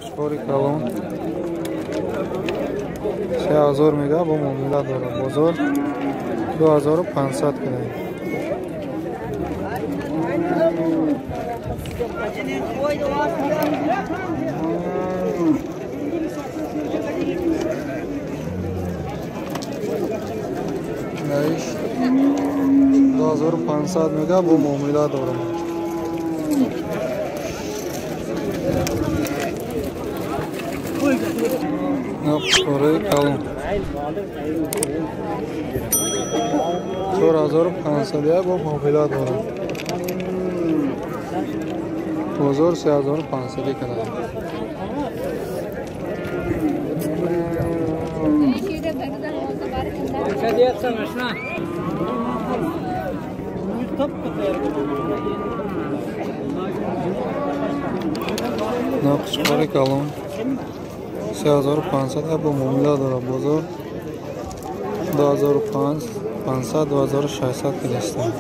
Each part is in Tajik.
Қучқори калон 3000 мега бо муомила дорад. Бозор 2500 кунад. Наиш 2500 мега бо муомила дорад. Қучқори калон 4500 бо муомила дорад. Бозор 3500 кунад. Қучқори калон 3500 бо муомила дорад. Бозор 2500 2600 кунистанд.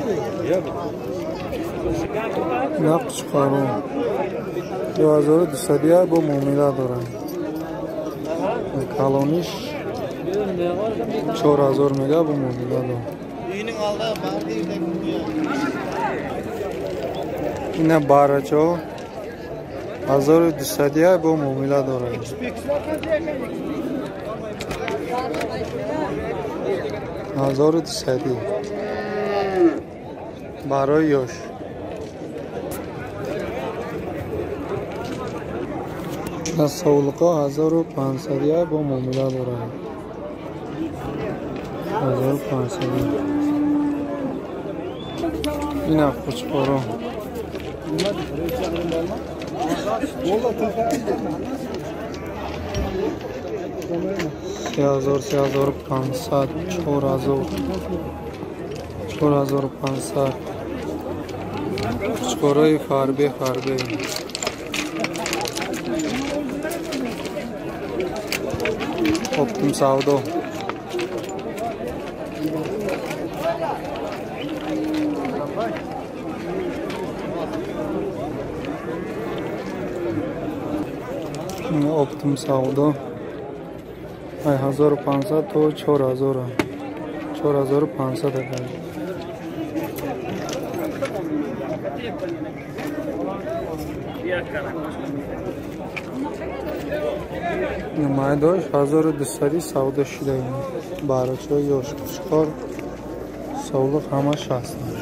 Қучқорон 2200 бо муомила дорад. Калониш 4000 мега бо муомила дорад. Ина барачо 1200 бо муомила дорад. 1200 барои ёш. Савлуқо 1500 бо муомила дорад. 1500. Ина қучқоро 3000, 3500, 4000, 4500. Қучқорои фарбе фарбе. Оптом савдо. Оптом савдо 1500 то 4000, 4500 агар. Майдош 1200 савдо шуда. Барачо ёш қучқор савлуқ ҳамаш ҳастанд.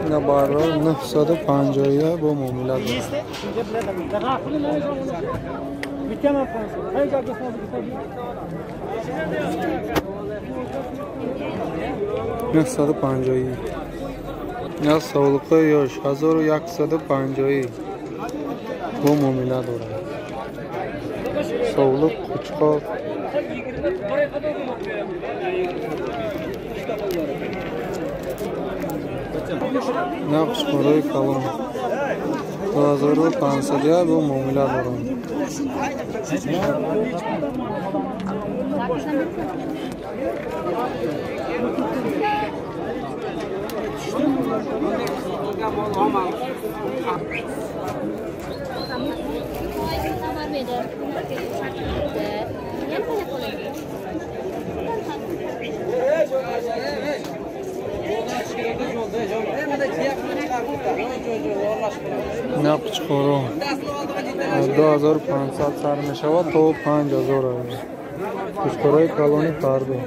Ина баро 950 бо муомила дорад. 950. Ина савлуқи ёш 1150 бо муомила дорад. Савлуқ қучқор. Қучқорои калон 2500 бо муомила дорад. Қучқоро 2500 сар мешавад то 5000. Қучқорои калони фарбе.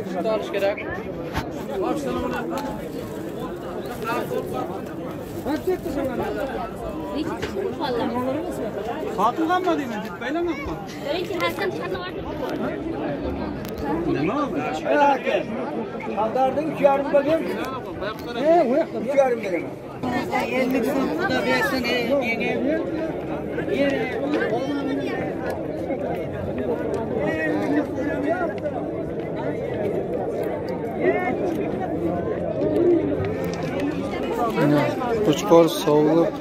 Қучқор совлуқ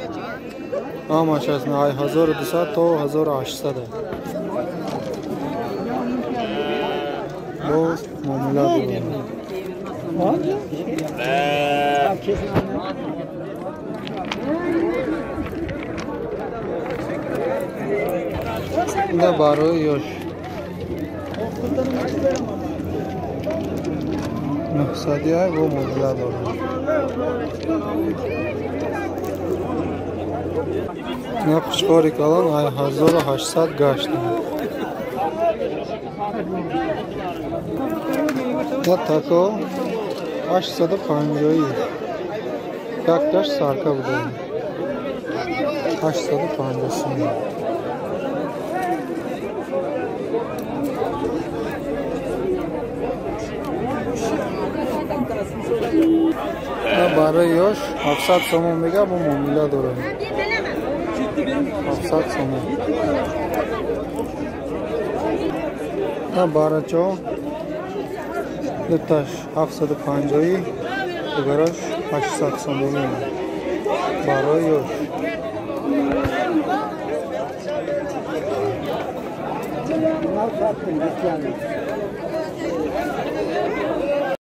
ҳамаш аз 1200 то 1800 боз муомила дорад. Ина барои ёш 900 бо муомила дорад. Ина қушқори калон 1800 гашт. Ина тако 850, якташ сарка буда 850 сум. Барои ёш 700 сомон мега, бо муомила дорад. 700 сомон. На барачо дуташ 750, дигараш 800 сомонӣ. Барои ёш.